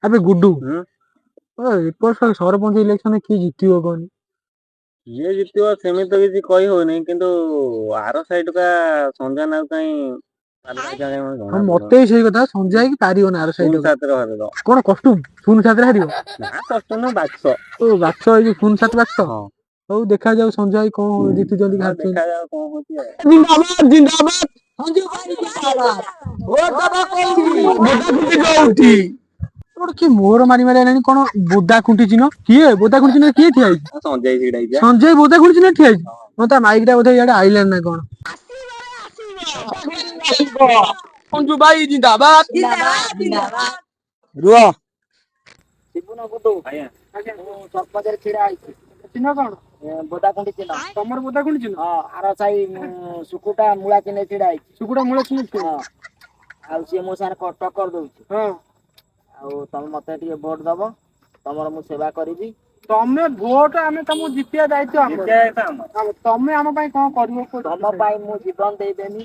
ଆବେ ଗୁଡୁ, ହୁଁ। ଏ ବର୍ଷ ସରପଞ୍ଚ ଇଲେକ୍ସନ କିଏ ଜିତିବ କହନି? କିଏ ଜିତିବ ସେମିତି ତ କିଛି କହି ହଉନି, କିନ୍ତୁ ଆର ସାଇଡ୍ କା ସଞ୍ଜୟ ନାଉ କାଇଁ ପାରିଲା କାଇଁ ମତେ ଜଣା ମତେ ବି ସେଇ କଥା, ସଞ୍ଜୟ ହେଇକି ପାରିବ ନା ଆର ଶୂନ ସାଇଡ୍। ସାତରେ ହରେଇଦବ। କଣ କଷ୍ଟୁମ 07ରେ ହାରିବ? ନା, କଷ୍ଟ ନୁହଁ, ବାକ୍ସ। ଓ ବାକ୍ସ, ଏଇ ଯୋଉ 07 ବାକ୍ସ? ହଁ। ହଉ, ଦେଖାଯାଉ ସଞ୍ଜୟ ଭାଇ କଣ ଜିତୁଛନ୍ତି କି ହାରୁଛନ୍ତି। ଦେଖାଯାଉ କଣ ହଉଛି ଆଉ। ଜିନ୍ଦାବାଦ ଜିନ୍ଦାବାଦ, ସଞ୍ଜୟ ଭାଇ ଜିନ୍ଦାବାଦ। ଭୋଟ ଦବ କୋଉଠି? ବୋଦା ଖୁଣ୍ଟି କୋଉଠି? ଗୋଟେ କିଏ ମୋହର ମାରି ମାରି ଆଇଲାଣି କଣ ବୋଦା ଖୁଣ୍ଟି ଚିହ୍ନ। କିଏ ବୋଦା ଖୁଣ୍ଟି ଚିହ୍ନ? କିଏ ଠିଆ ହେଇଛି? ସଞ୍ଜୟ ସେଇଟା ହେଇଛି। ସଞ୍ଜୟ ବୋଦା ଖୁଣ୍ଟି ଚିହ୍ନ ଠିଆ ହେଇଛି। ହଁ, ତା ମାଇକ୍ ଟା ବୋଧେ ଇଆଡେ ଆଇଲାଣି ନା କଣ? ସଞ୍ଜୁ ଭାଇ ଜିନ୍ଦାବାଦ। ରୁହ। ଶିବୁନ ଗୁଡୁ। ଆଜ୍ଞା। ମୁଁ ସରପଞ୍ଚରେ ଛିଡା ହେଇଛି। ଚିହ୍ନ କଣ? ବୋଦା ଖୁଣ୍ଟି ଚିହ୍ନ। ତମର ବୋଦା ଖୁଣ୍ଟି ଚିହ୍ନ? ହଁ, ଆର ସାହି ସୁକୁଟା ମୂଳା ଚିହ୍ନ ଛିଡା ହେଇଛି। ସୁକୁଟା ମୂଳ ଚିହ୍ନ ଠିଆ ହଁ ହେଇଛି। ଆଉ ସିଏ ମୋ ସାଙ୍ଗରେ ଟକ୍କର ଦଉଛି। ଆଉ ତମେ ମତେ ଟିକେ ଭୋଟ ଦବ, ତମର ମୁଁ ସେବା କରିବି। ତମେ ଭୋଟ, ଆମେ ତମକୁ ଜିତିବା ଦାୟିତ୍ୱ ଆମର। ଜିତିବା ଦାୟିତ୍ୱ ଆମର। ଆଉ ତମେ ଆମ ପାଇଁ କଣ କରିବ କୁହ? ତମ ପାଇଁ ମୁଁ ଜୀବନ ଦେଇଦେମି।